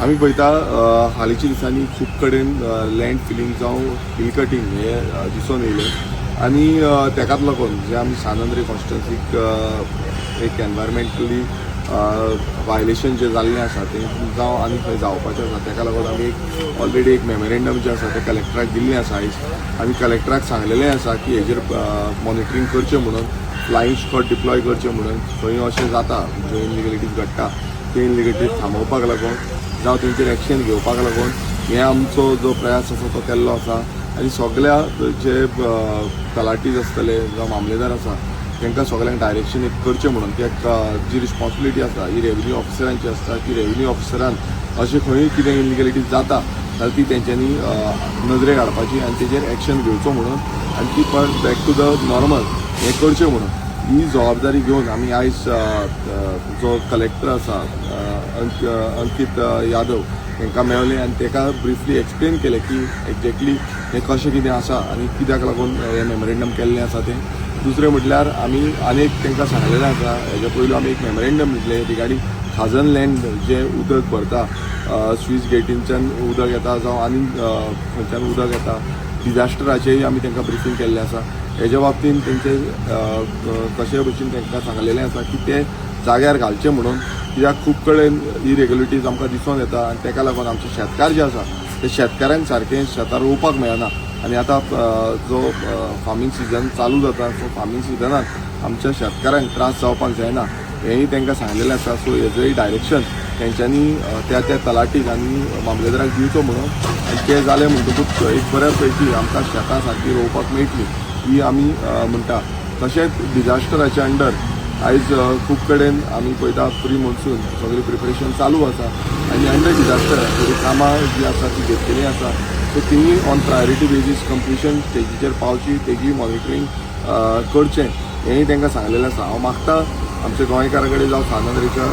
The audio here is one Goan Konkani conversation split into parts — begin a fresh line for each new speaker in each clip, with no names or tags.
आमी पळयता, हालींच्या दिसांनी खूब कडेन लँड फिलिंग जावं हिल कटींग हे दिसून येयलें आनी तेकाच लागून जे आमी सान आंद्रे कॉन्स्टिट्युन्सीक एक एनवायरमेंटली वायलेशन जें जाल्लें आसा तें जावं आनी खंय जावपाचें आसा, तेका लागून आमी एक ऑलरेडी एक मेमोरेंडम जें आसा तें कलेक्टराक दिल्लें आसा आयज. आमी कलेक्टराक सांगलेलें आसा की हेजेर मॉनिटरींग करचें म्हणून, फ्लायींग स्क्वॉड डिप्लॉय करचें म्हणून, खंय अशें जाता, ज्यो इनलिगलिटीज घडटा ते इनलिगलिटीज थांबोवपाक लागून जावं तेंचेर एक्शन घेवपाक लागून हे आमचो जो प्रयास आसा तो केल्लो आसा. आनी सगल्या जे तलाटीज आसतले जावं मामलेदार आसा, तांकां सगल्यांक डायरेक्शन एक करचें म्हणून की एक जी रिस्पॉन्सिबिलिटी आसा ही रेव्हेन्यू ऑफिसरांची आसता की रेव्हेन्यू ऑफिसरान अशें खंय कितें इनलिगलिटीज जाता जाल्यार ती तेंच्यांनी नजरेक हाडपाची आनी तेजेर एक्शन घेवचो म्हणून आनी ती परत बॅक टू the normal हें करचें म्हणून ही जबाबदारी घेवन आमी आयज अ, अ, जो कलेक्टर आसा अंकीत यादव हांकां मेळ्ळे आनी ताका ब्रिफली एक्सप्लेन केलें की एक्झॅक्टली हें कशें कितें आसा आनी कित्याक लागून हें मेमोरेंडम केल्लें आसा तें. दुसरें म्हटल्यार आमी आनीक तांकां सांगलेलें आसा, हेज्या पयलू आमी एक मेमोरेंडम दितलें रिगार्डींग खाजन लँड जें उदक भरता, स्लूस गेटींच्यान उदक येता जावं आनी खंयच्यान उदक येता, डिझास्टराचेय आमी तांकां ब्रिफींग केल्लें आसा. हेज्या बाबतीन तेंचे कशे भशेन तांकां सांगलेलें आसा की ते जाग्यार घालचे म्हणून, कित्याक खूब कडेन इरेग्युलरिटीज आमकां दिसून येता आनी ताका लागून आमचे शेतकार जे आसा ते शेतकाऱ्यांक सारकें शेतां रोवपाक मेळना. आनी आतां जो फार्मींग सिजन चालू जाता, सो फार्मींग सिजनात आमच्या शेतकाऱ्यांक त्रास जावपाक जायना हेंय तांकां सांगलेलें आसा. सो हेजोय डायरेक्शन तेंच्यांनी त्या त्या तलाटीक आनी मामलेदाराक दिवचो म्हणून आनी तें जालें म्हणटकूच एक बऱ्या पैकी आमकां शेतां सारकीं रोवपाक मेळटलीं ही आमी म्हणटा. तशेंच डिझास्टराच्या अंडर आयज खूब कडेन आमी पळयता, प्री मॉन्सून सगळी प्रिपरेशन चालू आसा आनी अंडर डिझास्टर थोडीं कामां जीं आसा ती घेतलेलीं आसा. सो तिवूय ऑन प्रायोरिटी बेजीस कंप्लिशन स्टेजीचेर पावची तेजी मॉनिटरींग करचें हेंय तांकां सांगलेलें आसा. हांव मागता आमच्या गोंयकारां कडेन जावं सान आंद्रेच्या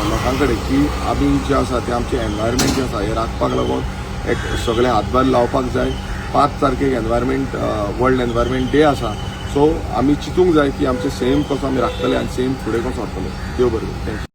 लोकां कडेन की आमी जें आसा तें आमचें एनवायरमेंट जें आसा हें राखपाक लागून एक सगळें हातभार लावपाक जाय. 5 तारखेक एनवायरमेंट वर्ल्ड एनवायरमेंट डे आसा, सो आमी चिंतूंक जाय की आमचें सैम कसो आमी राखतले आनी सैम फुडें कसो व्हरतले. देव बरें करूं, thank you.